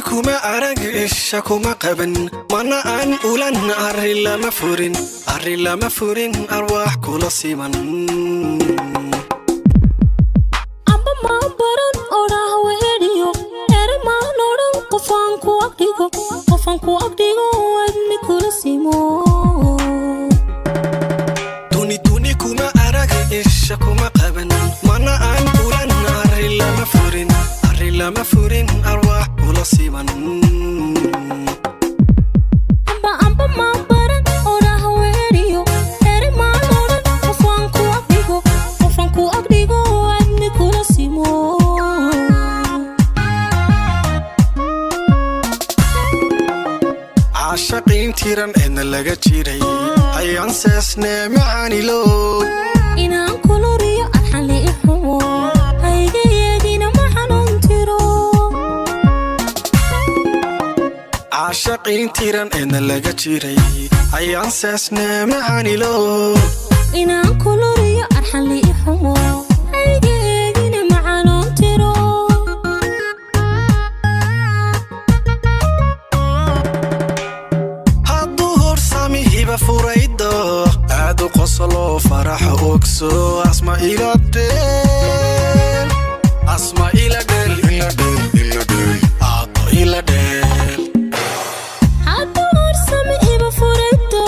Kuma arag, isha kuma qaban, mana aan ulan. Arri lama furin, arri lama furin, arwaax kula siman. Amba maan baran odhaah weedhiyo, ere maan odhan qofaan ku agdhigo, qofaan ku agdhigo, admi kula simo. Duni duni kuma arag, isha kuma qaban, mana aan ulan. Arri lama furin, arri lama furin, arwaax kula siman. Amba amba maan baran odhaah weedhiyo, ere maan odhan qofaan ku agdhigo, qofaan ku agdhigo, admi kula simo. Caashaqiin tiran eedna laga jiray ayaan seesnee macaanilo. Inaan kuluriyo arxali i xumo, hayga yeegina ma xanuun tiro. Caashaqiin tiran eedna laga jiray ayaan seesnee macaanilo. Inaan kuluriyo arxali i xumo, hayga eegina ma xanuun tiro. Hadduu horsamihiba furaydo, aad u qosoloo faraxa ogso. Asma ila dheel, asma ila dheel, ila dheel, ila dheel, aado ila dheel. Hadduu horsami iba furaydo,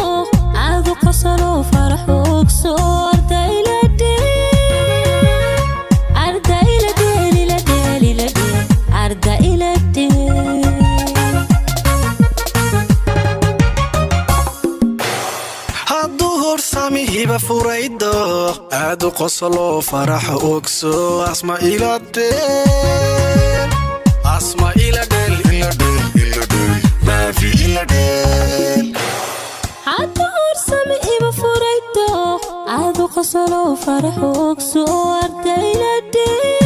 aadu qosoloo farax ogso. Arda ila dheel, arda ila dheel, ila dheel, ila dheel, arda ila dheel. Hadduu horsamihiba furaydo, aad u qosoloo faraxa ogso. Asma ila dheel, asma ila dheel, ila dheel, ila dheel, maafi ila dheel. Hadduu horsami iba furaydo, aadu qosoloo farax ogso. Arda ila dheel.